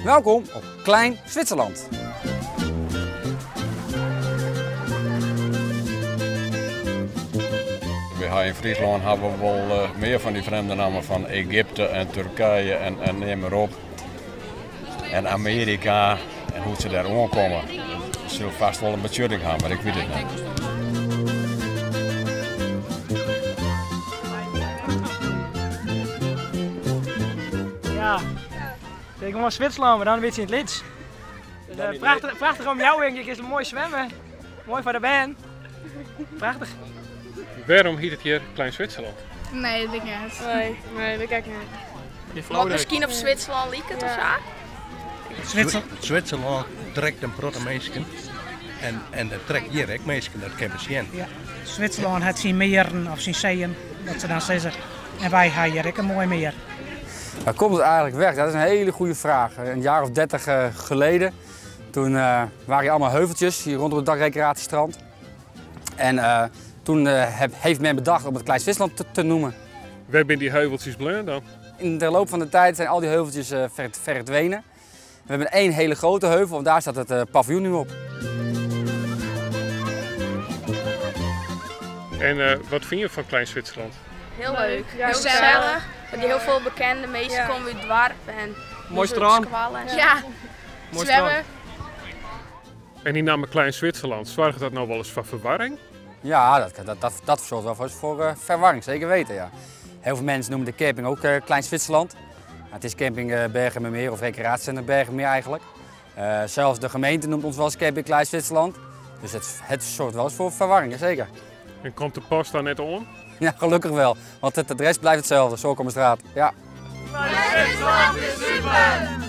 Welkom op Klein Zwitserland. Wy ha yn Fryslân hawwe we wol eh, mear fan dy frjemde nammen fan Egypte en Turkije en, en neam mar op. En Amearika en hoe't se dêr oankomme. Dat sil fêst wol in betsjutting ha, mar ik wit it net. Ja, ik gewoan Switserlân, mar dan in bytsje yn it lyts. Dus, eh, prachtich, prachtige omjouwing, je kinne moai swimme. Moai foar de bern. Prachtich. Wêrom hjit it hjir Klein Zwitserland? Nee, dat wit ik net. Nee, nee, dat wit ik net. Wat miskien op Switserlân liket of sa? Switserlân trekt in protte minsken en, en dat trekt hjir ek minsken, dat kinne we sjen. Ja. Switserlân hat syn mearen of syn seeën, wat se dan sizze. En wy ha hjir ek in moai mear. Waar komt het eigenlijk weg? Dat is een hele goede vraag. Een jaar of 30 eh, geleden, toen eh, waren hier allemaal heuveltjes hier rondom het dakrecreatiestrand. En uh, toen heeft men bedacht om het Klein Zwitserland te, te noemen. Wêr binne dy heuveltsjes bleaun dan? In de loop van de tijd zijn al die heuveltjes uh, verdwenen. We hebben één hele grote heuvel en daar staat het uh, paviljoen nu op. En uh, wat fine je fan Klein Zwitserland? Heel leuk. Ja, heel gesellich. Want heel veel bekende minsken ja. komme út it doarp. En Moai strân. Ja, Moai swimme. En dy namme Klein Zwitserland, soarget dat no wolris foar ferwarring? Ja, dat, dat, dat, dat zorgt wel voor uh, verwarring, zeker weten. Ja. Heel veel mensen noemen de camping ook uh, Klein Zwitserland. Het is camping uh, Bergumermeer of recreatiecentrum Bergumermeer eigenlijk. Uh, zelfs de gemeente noemt ons wel eens camping Klein Zwitserland. Dus het, het zorgt wel eens voor verwarring, zeker. En komt de post daar net oan? Ja, gelukkig wel. Want het adres blijft hetzelfde, Zorkumerstraat. Ja. Klein Zwitserland is super!